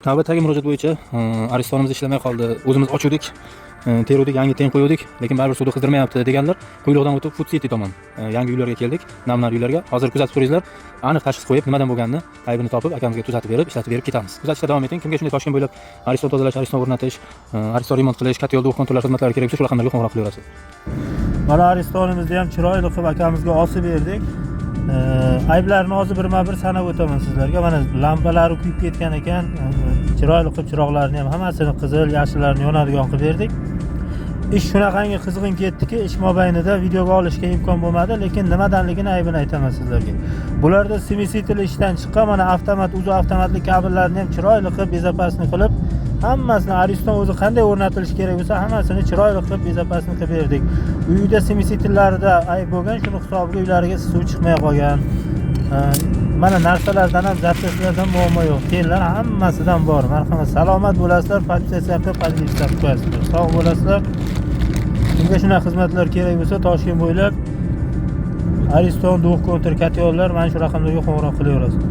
Navbatdagi murojaat bo'yicha Aristonimiz ishlamay qoldi. O'zimiz ochuvdik, teruvdik, yangi ten qo'yuvdik, lekin baribir suvni qizdirmayapti deganlar Quyliqdan o'tib Food City tomon yangi uylarga keldik, namnar uylarga. Hozir kuzatib turinglar, aniq tashxis qo'yib, nimadan bo'lganini aybini topib, akamizga tuzatib berib, ishlatib berib ketamiz. Kuzatishda davom eting. Kimga shunday Toshkent bo'ylab Ariston tozalash, Ariston o'rnatish, Ariston remont qilish, katta yo'lda konturlar xizmatlari kerak bo'lsa, shu raqamlarga qo'ng'iroq qilaverasiz. Mana Aristonimizni ham chiroyli qilib akamizga osib berdik. Ayblarini hozir birma-bir sanab o'taman sizlarga. Mana lampalari kuyib ketgan ekan. Chiroyli qilib chiroqlarini ham hammasini qizil, yashillarini yonadigan qilib berdik. Ish shunaqangi qizg'in ketdiki, ish mobaynida videoga olishga imkon bo'lmadi, lekin nimadanligini aybini aytaman sizlarga. Bularda смеситель ishdan chiqqan, mana avtomat, uzo avtomatli kabellarni ham chiroyli qilib, безопасный qilib, hammasini Ariston o'zi qanday o'rnatilishi kerak bo'lsa, hammasini chiroyli qilib, безопасный qilib berdik. Uyda смеситель larida ayb bo'lgan, shuni hisobiga uylariga suv chiqmay qolgan. Mana narsalardan ham, zapchastlardan muammo yo'q. Tenlar hammasidan bor. Marhamat, salomat bo'lasizlar, подписаться qilib, поделиться qilib qo'yasizlar. Sog' bo'lasizlar. Kimga shunaqa xizmatlar kerak bo'lsa, Toshkent bo'ylab Ariston, двухконтур, котёл lar mana shu raqamlarga qo'ng'iroq qilaverasiz.